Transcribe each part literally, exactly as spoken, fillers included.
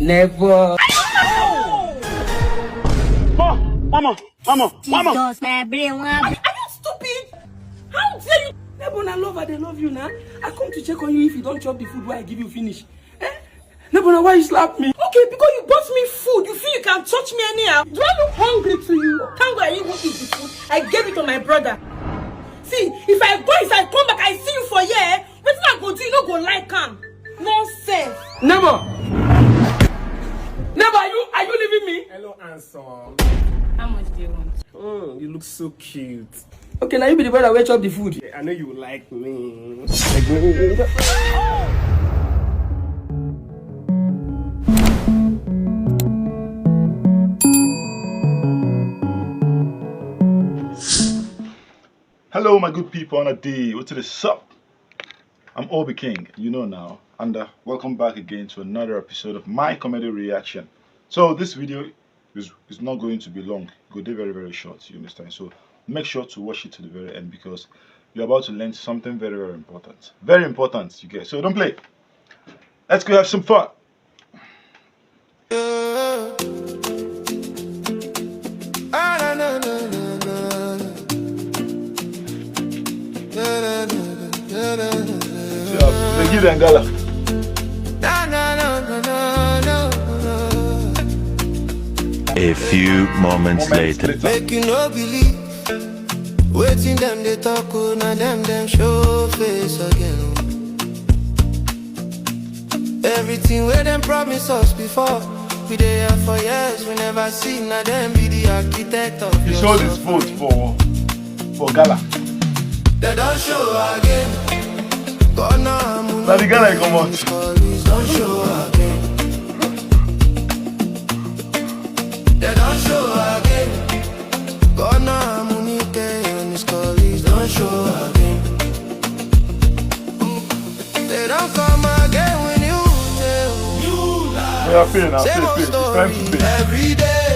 Never. Mama, mama, mama, mama. Jesus, my brain one. Are you stupid? How dare you? Nebona, love, I dey love you now. I come to check on you if you don't chop the food where I give you finish. Eh? Nebona, why you slap me? Okay, because you bought me food. You feel you can touch me anyhow. Do I look hungry to you? Thank God I didn't even eat the food. I gave it to my brother. See, if I go, if I come back, I see you for here. Wetin I go do? You no go like am. Nonsense. Neighbor! Neighbor, are you are you leaving me? Hello, handsome. How much do you want? Mm, you look so cute. Okay, now you be the brother wey chop the food. Yeah, I know you like me. Hello, my good people, on a day. What is up? I'm Obi King, you know now, and uh, welcome back again to another episode of my comedy reaction. So this video is, is not going to be long. It go dey very, very short, you understand? So make sure to watch it to the very end because you're about to learn something very, very important. Very important, you get. So don't play. Let's go have some fun. They give them gala. A few moments later. Make you no believe wetin dem dey talk o, na dem dem show face again o. Everything wey dem promise us before, we dey here for years, we never see, na dem be the architect of He your sold his suffering. Vote for for gala. They don show again. Gonna Na the gala he comot. Police don show again. They don show again. Gonna Munike and his colleagues don show again. They don come again with new tale. Yeah, pay now, Same pay, old pay. It's time story to pay. every day.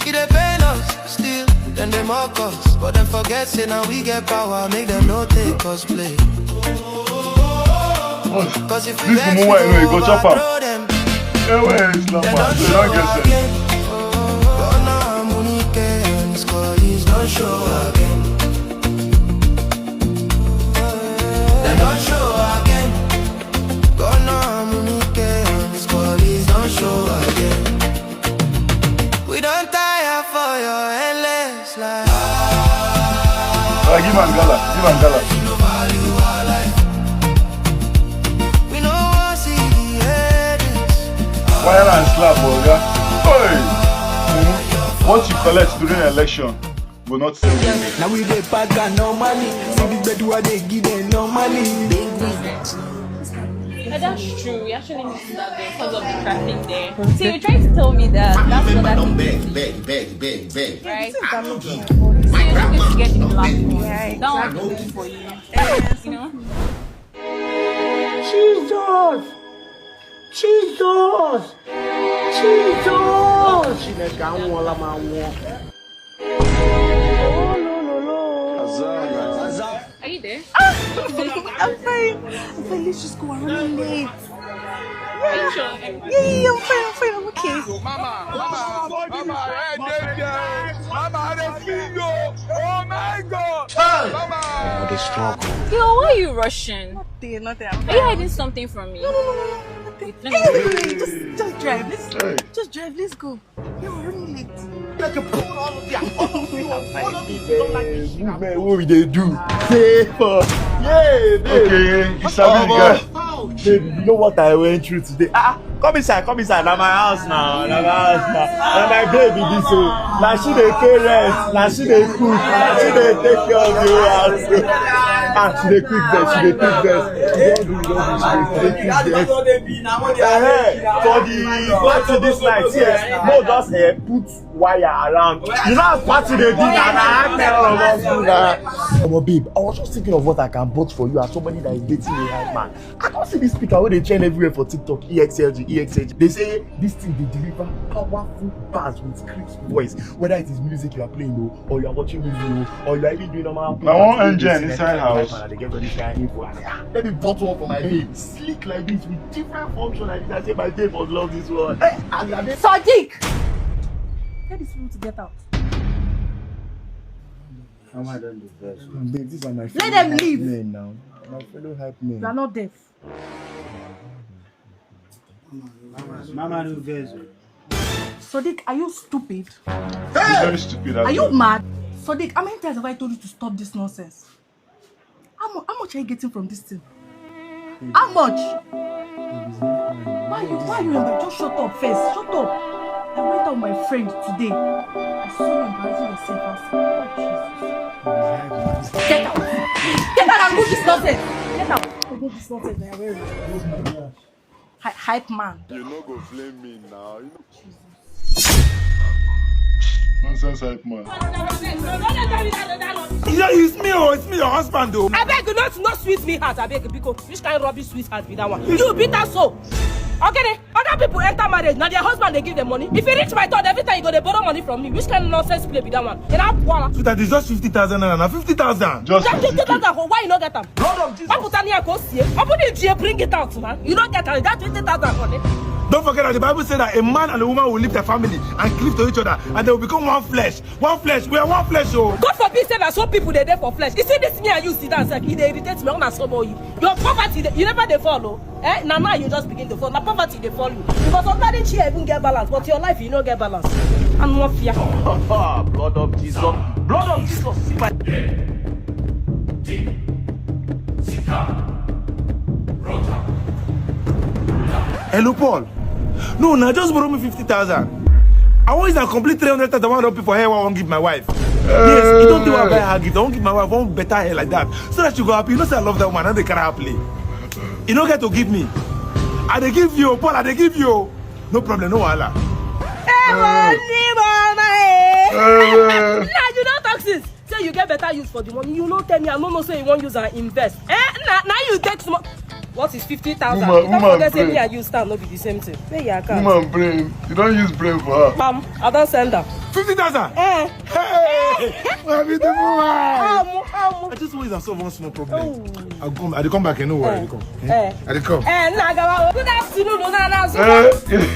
E dey pain us still, dem dey mock us, but dem forget say na we get power, make dem no take us play. Cause if we This vex, mumu we wey I know, go you go chop am. overthrow dem. Eh, where is Dem Lapa? don They show don't get sense. again. Gonna Munike and his colleagues don show again. Dem don show again. Gonna Munike and his colleagues don show again. We don tire for your endless life. Uh, give am gala, give am gala. We no wan see the headings. Wire and slap, oga. Hey! What you collect during election go not save you. Now we dey pack and no money. See the bed where they give them no money. Yeah, that's true. We actually missed that day because of the traffic there. So you tried to tell me that. That's what I think. Beg, beg, beg, beg, beg. Right? I don't give. So My you're not going grandma to get the don't black beg. one. Yeah, That one exactly. will be for you. You know? Jesus! Jesus! Jesus! Chineke anwụọla m anwụọ. Are you there? I'm fine. I'm fine. Let's just go. I'm running late. Are you sure? Yeah, yeah, yeah, I'm fine. I'm fine. I'm okay. Mama, mama, mama, hey, hey, hey. Mama, I dey see you. Oh my God. Mama. Yo, why are you rushing? Nothing, nothing. I'm Are you fine. hiding something from me? No, no, no, no, no, nothing. Anyway, just, just drive. Let's just drive. Let's go. Yeah, we're running late. Like a pull all of you. All of you. All of you. You don't like this shit. Movement, what we dey do? Say for yeah, babe. Okay, you sabi the guy. How? Babe, you know what I went through today? Ah, come inside, come inside. Na my house now. Na my house now. Na my baby this o. Na she dey pay rent. Na she dey cook. Na she dey take care of the whole house. Ah, she dey quick vex. She dey quick vex. She don do, don do. She dey quick vex. Eh, for the party this night, yes. No, just eh, put wire around. You know as party dey be na, na high tech all of us do na. Omo babe, I was just thinking of what I can bought for you as somebody that is dating a high man. I don see this speaker wey dey trend everywhere for TikTok, E X L G, E X L G. They say this thing dey deliver powerful bars with crisp voice. Whether it is music you are playing o, or you are watching movie o, or you are even doing normal. Na one engine inside house. Man, I dey get all this kind info. And, ah, let me bought one for my babe. Sleek like this with different function like this. I say my babe must love this one. Eh, and I dey Sadiq! Tell these people to get out. Mama don dey vex. Babe, these are my fellow them hype leave. Men now. My fellow hype men. You are not deaf. Mama no vex. Sadiq, are you stupid? Very stupid. Are you mad? Sadiq, how many times have I told you to stop this nonsense? How, mu- how much are you getting from this thing? How much? Why you why you embarrass? Just shut up first. Shut up. I went out with my friend today. I saw you embarrassing yourself outside. Oh, Jesus. Get out. Get out and move this nonsense. Get out. Move this nonsense. I wear it. Hy- hype man. You no go blame me now. You know. Nonsense hype man. You know, it's me, oh, it's me, your husband, though. I beg you not, not sweet me heart. I beg you, because which kind of rubbish sweet heart be that one? You beat us so. Okay, other people enter marriage, now their husband they give them money. If you reach my third, every time you go, they borrow money from me. Which kind of nonsense play be that one? And I wanna. Sweetheart, it's just fifty thousand naira. Now fifty thousand. Just That fifty thousand, why you not get them? Blood of Jesus. Why put on here, go see? How would you bring it out, man? You don't get that twenty thousand money. Don't forget that the Bible said that a man and a woman will leave their family and cleave to each other, and they will become one flesh. One flesh. We are one flesh, oh. God forbid say that some people they there for flesh. You see this me and you sit down, sir. It dey irritate me. When I saw you, your poverty, you never dey follow. Eh? Now, now you just begin to fall. Now poverty they follow you. Because somebody she even get balance, but your life you no get balance. And mafia. Blood of Jesus. Blood of Jesus. See my Hello, Paul. No, now just borrow me fifty thousand. I want to complete three hundred thousand. I want to pay for hair. I won't give my wife. Yes, you don't do what buy her gift. I won't give my wife one better hair like that, so that she go happy. You know, say I love that woman. And they carry her play. You don't get to give me. I they give you, Paul. I they give you. No problem, no wahala. Hey, money, mama, eh. Now you don't talk since. Say you get better use for the money. You no tell me. I no know say you wan use and invest. Eh? Na na you take small. What is fifty thousand? Woman, you don't woman forget say brain. Me and you stand no be the same thing. Where you account? Woman brain. You don't use brain for her. Mom, I don't send her. Fifty thousand. Eh? Hey! What be the woman? How mu- how mu- I just want to solve one small problem. Oh. I'll come. I dey come back. No worry. I dey come. Eh. I dey come. Eh, na gawa. Good afternoon, na na so. Eh,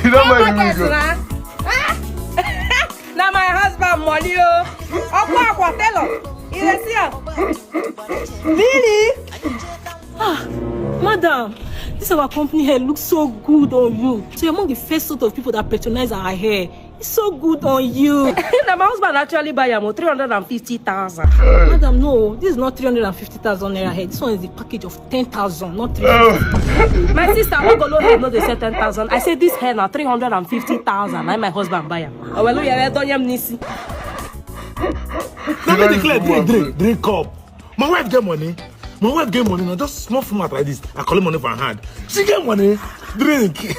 you don't mind me go. Na my husband money o. Ọkọ akwa tell am. You dey see am? Really? Ah, madam, this our company hair looks so good on you. So you're among the first sort of people that patronize our hair. It's so good on you. Now my husband actually buy am o three hundred and fifty thousand. Madam, no, this is not three hundred and fifty thousand naira hair. This one is the package of ten thousand, not three hundred. My sister, Ogolo hair no dey sell ten thousand. I say this hair na three hundred and fifty thousand. Na my husband buy am. Oh, well, yeah, don't yam nisi. Let me declare, drink, drink, drink cup. My wife get money. My wife get money now. Just small format like this. I collect money for her hand. She get money. Drink.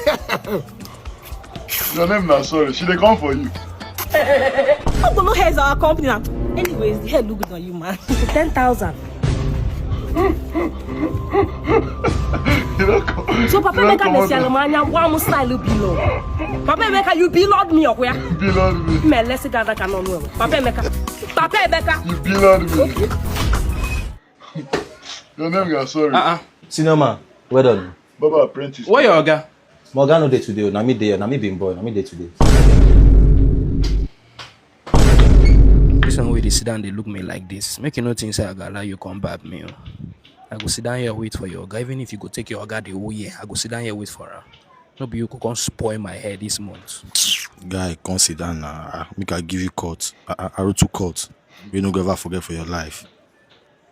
Your name na sorry. She dey come for you. Ogolo hair is our company now. Anyways, the hair look good on you, man. Ten thousand. You don't come. So Papa Emeka dey sell money. One style you below. Papa Emeka, you below me or where? Below me. Me let's gather can no. Papa Emeka. Papa Emeka. You below me. Okay. Your name is sorry. Uh-uh. Senior man, well done. Baba apprentice. Where your oga? My oga no dey today o. Na me dey, na me be im boy, na me dey today. This one wey dey sit down dey look me like this. Make you no think say I go allow you come bab me o. I go sit down here wait for your oga. Even if you go take your oga the whole year, I go sit down here wait for am. No be you go come spoil my hair this month. Guy, come sit down now. Ah, make I give you cut. I, I, I wrote two cut. You no go ever forget for your life.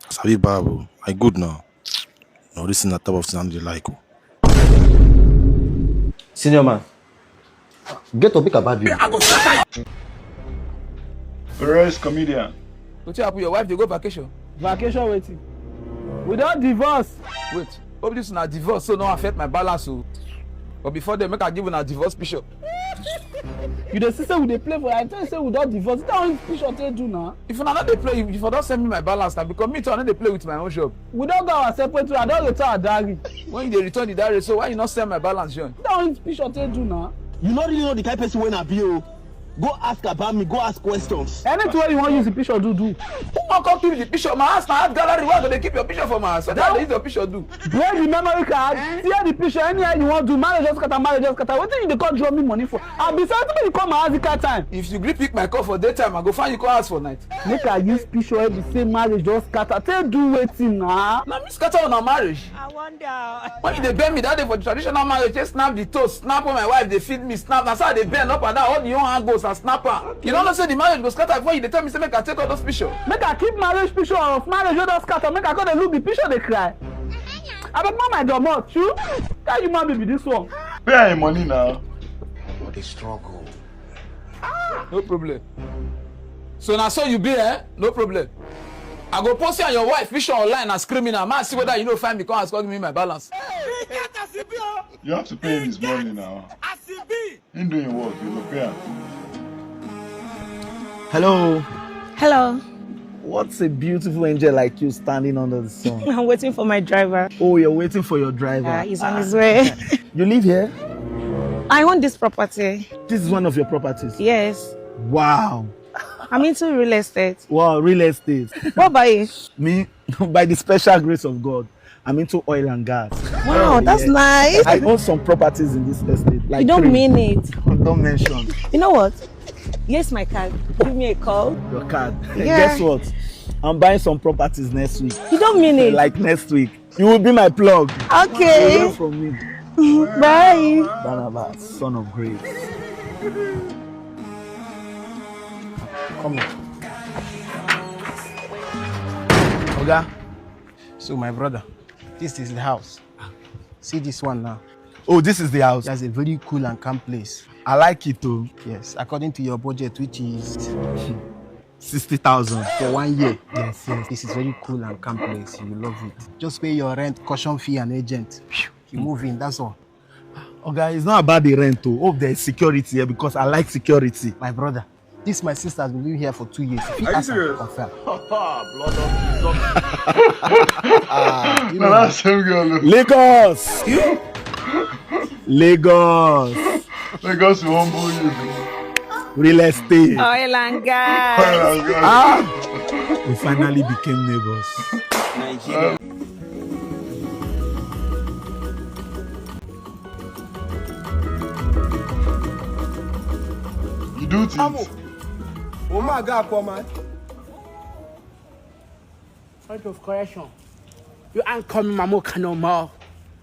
Sabi Bible, I good now. No, this is not type of thing I no dey like. Oh. Senior man, get up, make I bab you. Perez comedian. Wetin happen? Your wife dey go vacation? Vacation wetin? We don divorce. Wait, hope this na divorce so no affect my balance o. But before then, make I give una divorce picture. You dey see say we dey play for, I tell you say we don divorce. That one picture take do na. If una no dey play, you for don send me my balance na, because me too I no dey play with my own shop. We don go our separate way. I don return our diary. When you dey return the diary, so why you no send my balance join? That one picture take do na. You no really know the kind person wey na be o. Go ask about me, go ask questions. Anything wey you wan use the picture do, do. Who wan come keep the picture? My house na art gallery, why I go dey keep your picture for my house? Wetin I dey use your picture do? Break the memory card, tear the picture, anyhow you wan do. Marriage just scatter, marriage just scatter. Wetin you dey come draw me money for? I be say wetin you come my house the kind time. If you gree pick my call for daytime, I go find you come house for night. Make I use picture wey be say marriage just scatter. Take do wetin na? Na me scatter una marriage. I wonder. When you dey bend me that day for the traditional marriage, just snap the toast, snap when my wife dey feed me, snap. Na so I dey bend up and down, all the young hand goes and snap am. You no know say the marriage go scatter before you dey tell me say make I take all those pictures. Make I keep marriage picture of marriage wey don scatter, make I come dey look the picture dey cry. Abeg, mama, my domot, you kind human being be this one? Where are your money now? Dey struggle. No problem. So na so you be, eh? No problem. I go post you and your wife picture online as criminal. Man, see whether you no find me, come as come give me my balance. You have to pay him his money now. Him doing work, you go pay him. Hello. Hello. What's a beautiful angel like you standing under the sun? I'm waiting for my driver. Oh, you're waiting for your driver. Yeah, he's on his way. You live here? I own this property. This is one of your properties? Yes. Wow. I'm into real estate. Wow, real estate. What about you? Me, by the special grace of God, I'm into oil and gas. Wow, that's nice. I own some properties in this estate. Like you don't three. Mean it. Don't mention. You know what? Yes, my card. Give me a call. Your card. Yeah. Guess what? I'm buying some properties next week. You don't mean it. Like next week. You will be my plug. Okay. You from me. Bye. Barnabas, son of grace. Come on. Oga. So my brother, this is the house. See this one now. Oh, this is the house. That's a very cool and calm place. I like it too. Yes, according to your budget, which is sixty thousand for one year. Yes, yes. This is very cool and calm place. You love it. Just pay your rent, caution fee, and agent. You move in. That's all. Okay, it's not about the rent too. Hope there's security here because I like security. My brother, this my sister has been living here for two years. If you Are you ask her, serious? Confirm. Blood of Jesus. Ah, you No, know. That's him, girl. Lagos. Lagos. Lagos will humble you. Real estate. Oil and gas. Oil and gas. Ah, we finally became neighbors. Nigeria. You do things. Amo. Omaga Aquaman. Point of correction. You ain't coming Mamoka no more.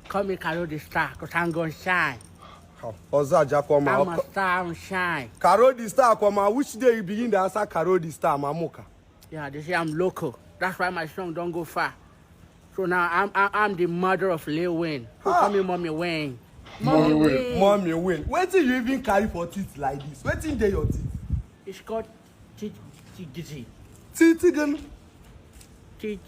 Call me Karo the Star, cause I'm gonna shine. Oza Jakoma. I'm a star, I'm shine. Karo the Star, Kwama. Which day you begin to answer Karo the Star, Mamoka? Yeah, they say I'm local. That's why my song don't go far. So now I'm I'm, I'm the mother of Lil Wayne. Who call me Mommy Wayne. Mommy Wayne. Mommy Wayne. Wetin you even carry for teeth like this? Wetin dey your teeth? It's called teeth dignity. Teeth again. Teeth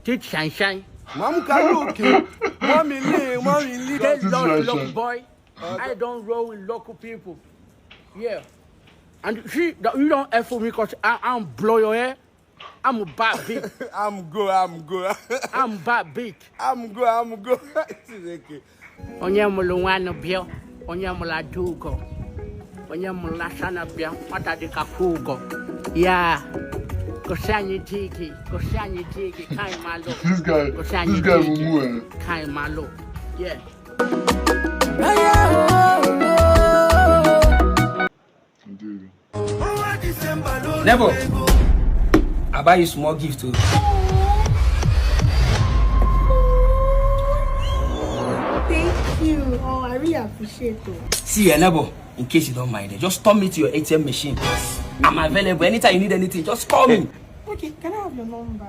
teeth shine shine. Mamu, are you okay? Mommy Lee, Mommy Lee. Get lost, local boy. I don't roll with local people. Yeah. And see, you don't F with me because I, I'm blow your hair. I'm a bad bitch. I'm go, I'm go. I'm bad bitch. I'm go, I'm go. It's okay. Onye mụrụ nwa nụ bịa, onye mụrụ ada ugo, onye mụrụ asa na bịa, nwata dịka kwa ugo. Ya, gosi anyị di gị, gosi anyị di gị, ka anyị malụ. This guy, gosi anyị this guy di gị, ka anyị malụ. Yeah. Nebo, I buy you small gift too. Thank you. Oh, I really appreciate it. See, eh, Nebo, in case you don't mind, eh, just turn me to your A T M machine. I'm available. Anytime you need anything, just call me. Okay, can I have your number?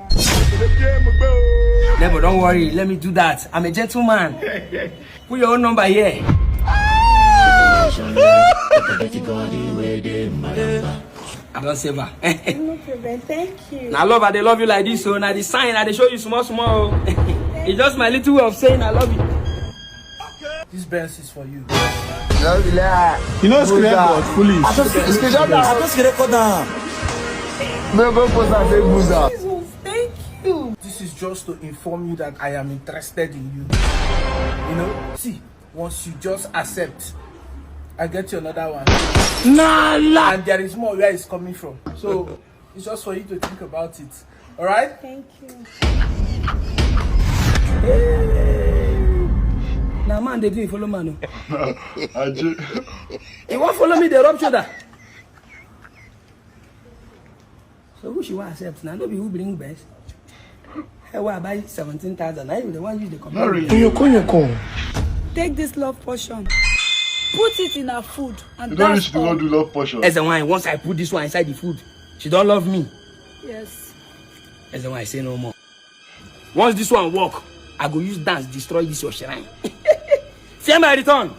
Nebo, don't worry. Let me do that. I'm a gentleman. Put your own number here. I don't save her. No problem. Thank you. Now, love, I they love you like this, so now the sign, I they show you small, small. It's just my little way of saying I love you. This Benz is for you. You know, screen but foolish. I just screen record down. No go post and take booze out. Thank you. This is just to inform you that I am interested in you. You know, see, once you just accept, I get you another one. Nah, la. And there is more where it's coming from. So it's just for you to think about it. All right? Thank you. Hey. Now, man, they do follow man. Oh. Ajay. You won't follow me, they rub shoulder. So who she want accept now? No be who bring best. Hey, why buy seventeen thousand? I the one use the computer. Not really. Kunyoko, kunyoko. Take this love potion. Put it in her food and you don't that's reach the all. Lord do love potion. As the wine, once I put this one inside the food, she don't love me. Yes. As the wine, say no more. Once this one work, I go use dance destroy this your shrine. Fear my return.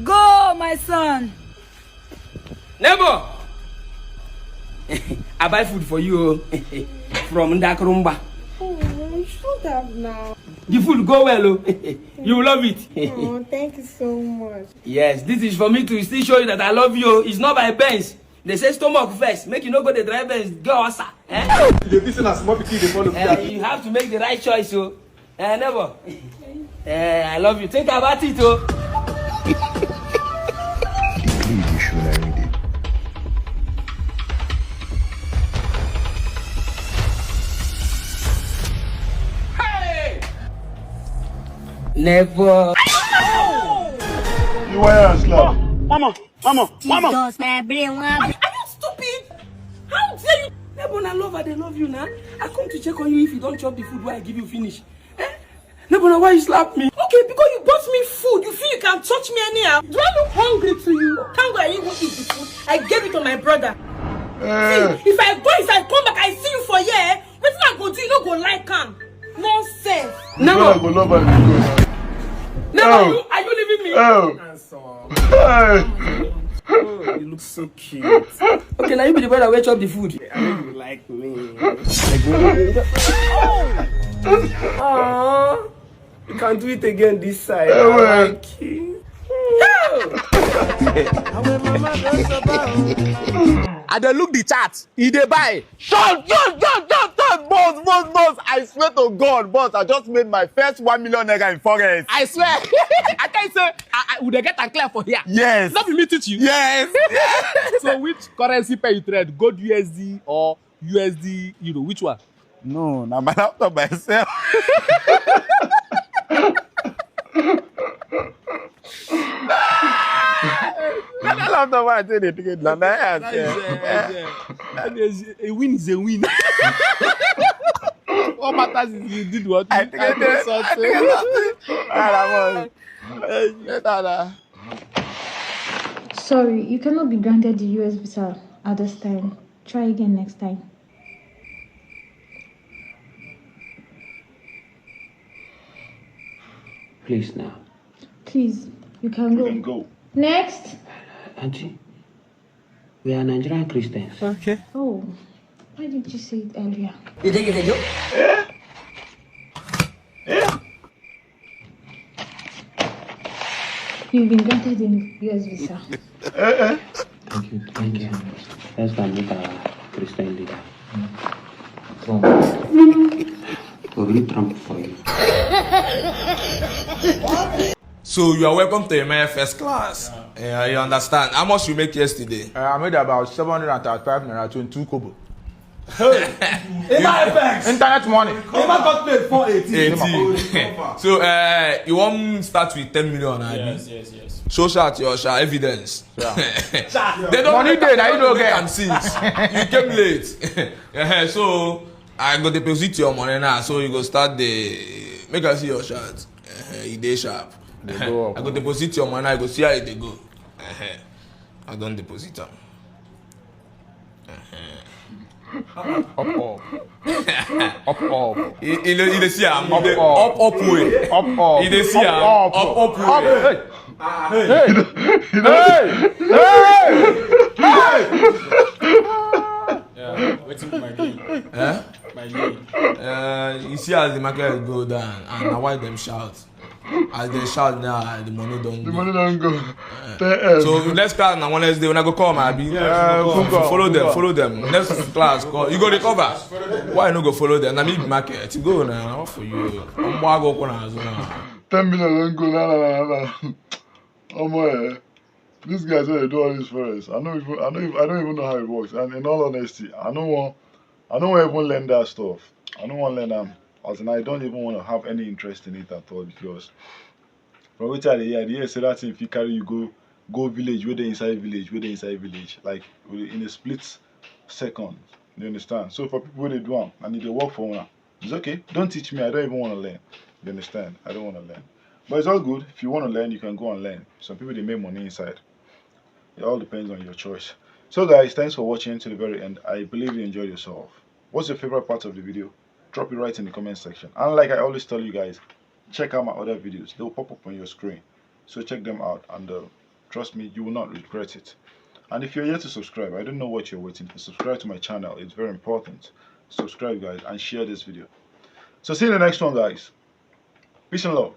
Go, my son. Neighbor! I buy food for you, oh. From Ndakrumba. Oh, you should have now. The food go well, oh. You love it. Oh, thank you so much. Yes, this is for me to still show you that I love you, oh. It's not by Benz. They say stomach first, make you no go the drive Benz, go outside. Eh? You dey be say na small pikin dey follow. Eh, you have to make the right choice, oh. Eh, neighbor. Eh, I love you. Think about it, oh. Hey! Neighbor. You wire and slap. Mama, mama, mama. Jesus, my brain, one. Are you stupid? How dare you? Neighbor, na love, I dey love you now. I come to check on you if you don't chop the food where I give you finish. Eh? Neighbor, now why you slap me? Okay, because you bought me food. You feel you can touch me anyhow. Do I look hungry to you? Thank God I didn't even eat the food. I gave it to my brother. Eh. See, if I go, if I come back, I see you for here. Wetin I go do? You no go like am. Nonsense. Neighbor. Go love am. Neighbor, oh. You, are you leaving me? Oh. Handsome. Hey. Oh, you look so cute. Okay, now you be the brother where chop the food. I know you like me. Like me. Aww. You can do it again this side. Eh, I well. Like you. I dey look the chart. E dey buy. Shut, shut, shut, shut, shut, boss, boss, boss. I swear to God, boss, I just made my first one million naira in forex. I swear. I tell you, say, I, I, we dey get am clear for here. Yes. No be me teach you. Yes. Yes. So which currency pair you trade? Gold U S D or U S D euro? Which one? No, na my laptop myself. Na that laptop wey I take dey trade na, na I sell. That is, uh, uh, that is, a win is a win. What matters is you did what? I think I did something. All right, I'm on. Uh, later, na. Sorry, you cannot be granted the U S visa at this time. Try again next time. Please now. Please, you can go. You can go. Next. Auntie, we are Nigerian Christians. Okay. Oh, why didn't you say it earlier? You think you can do? Eh? Eh? You've been granted a U S visa. Eh, eh. Thank you, thank you so much. Let's go and meet our Christian leader. Trump. We will Trump for you. So you are welcome to Emir First Class. Yeah. Yeah, you understand. How much you make yesterday? Uh, I made about seven hundred and thirty-five naira, twenty-two kobo. Hey, Emir F X. Internet money. Emir got paid four eighteen. Eighteen. So, uh, you want start with ten million, abi? Yes, yes, yes. Show chat your chat evidence. Yeah. They don't money dey, na you no get. Since you came late. Eh, so I go deposit your money now. So you go start the, make I see your chat. Eh, e dey sharp. Dey go up. I go deposit your money. I go see how e dey go. Eh, I don deposit am. Up, up. Up, up. You, you dey, you dey see am? Up, up. Up, up way. Up, up. You dey see am? Up, up. Up, up way. Up, hey. Hey. Hey. Hey. Hey. Yeah, wetin be my name? Eh? My name. Uh, you see as the market go down, and na why dem shout. As they shout now, the money don't go. The money don't go. Eh. Ten M. So next class na Wednesday, una go come, abi? Yeah, we go come. Follow them, follow them. Next class, go. You go recover. Why you no go follow them? Na me be market. You go now. What for you? Omo, I go corner as well. Ten million don't go. La, la, la, la. Omo, eh, these guys wey dey do all this forex, I no even, I no even, I don't even know how it works. And in all honesty, I no wan, I no wan even learn that stuff. I no wan learn am. As in, I don't even want to have any interest in it at all, because from wetin I dey hear, I dey hear say that thing fit carry you go, go village wey dey inside village wey dey inside village, like, in a split second. You understand? So for people wey dey do am and e dey work for una, it's okay. Don't teach me. I don't even want to learn. You understand? I don't want to learn. But it's all good. If you want to learn, you can go and learn. Some people, they make money inside. It all depends on your choice. So guys, thanks for watching to the very end. I believe you enjoyed yourself. What's your favorite part of the video? Drop it right in the comment section. And like I always tell you guys, check out my other videos. They'll pop up on your screen. So check them out, and uh, trust me, you will not regret it. And if you're yet to subscribe, I don't know what you're waiting for. Subscribe to my channel. It's very important. Subscribe, guys, and share this video. So see you in the next one, guys. Peace and love.